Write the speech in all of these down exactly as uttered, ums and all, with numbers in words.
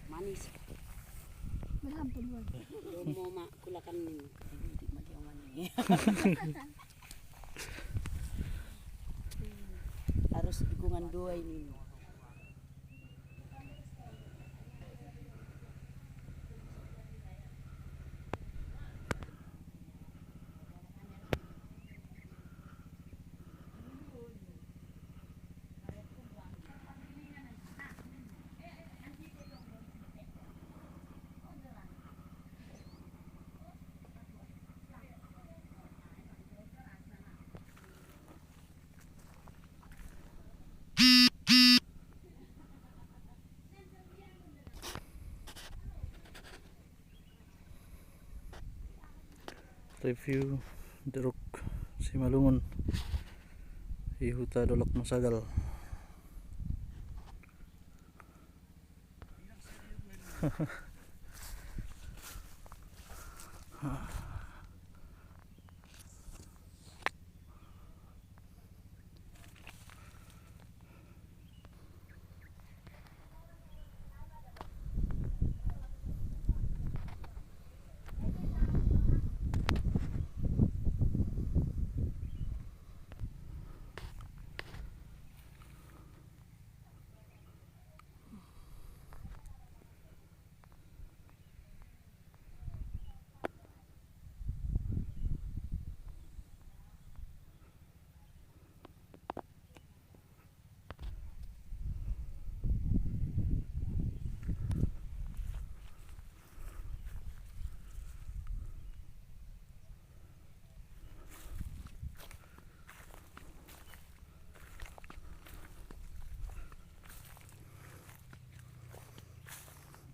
Manis. Malambot mo. Doon mo ma-, kulakan ninyo. Hindi, hindi mali ang mali. Aros di ko nganduay ninyo. Review, Jeruk Simalungun. Ihuta Dolok Masagal.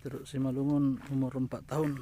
Jeruk Simalungun umur empat tahun.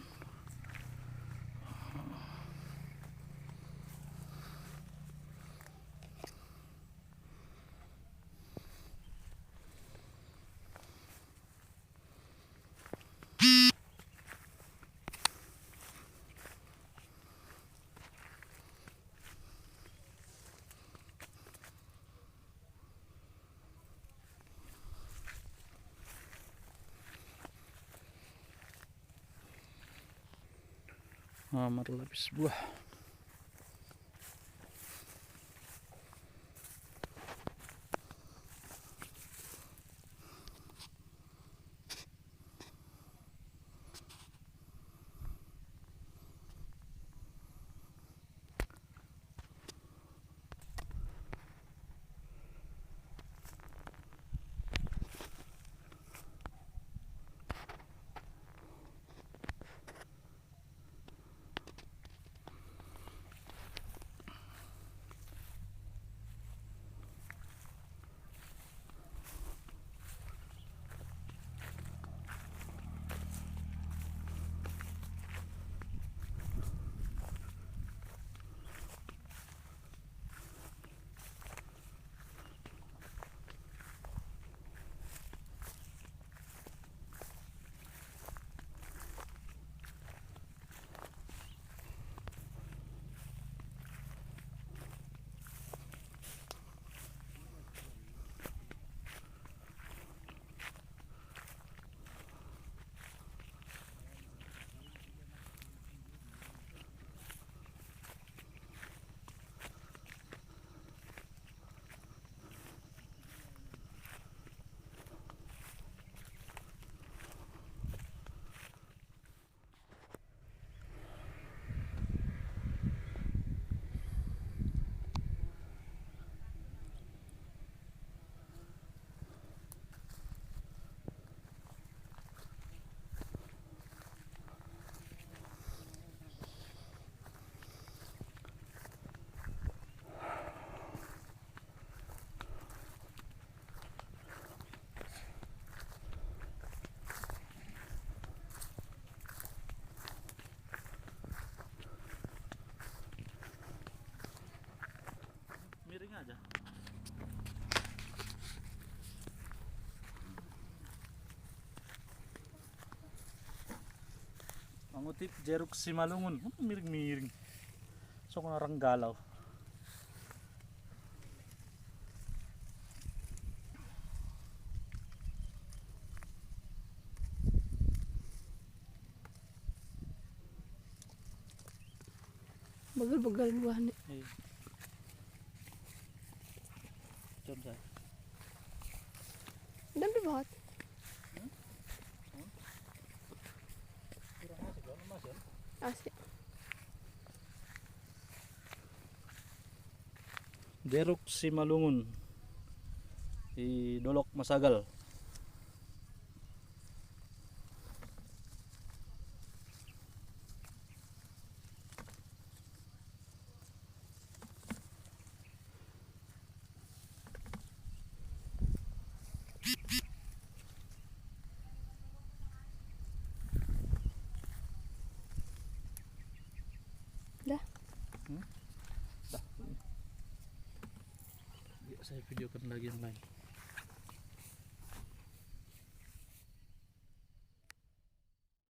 Ah, marlapis buah. Miring aja. Mangutip Jeruk Simalungun. Hmm, miring-miring. So, kung narang galaw. Begal-begal buah ni. Iya. Contoh. Dan di bahat. Asik. Jeruk Simalungun di Dolok Masagal. Dah. Hmm? Dah. Ya, saya videokan lagi yang lain.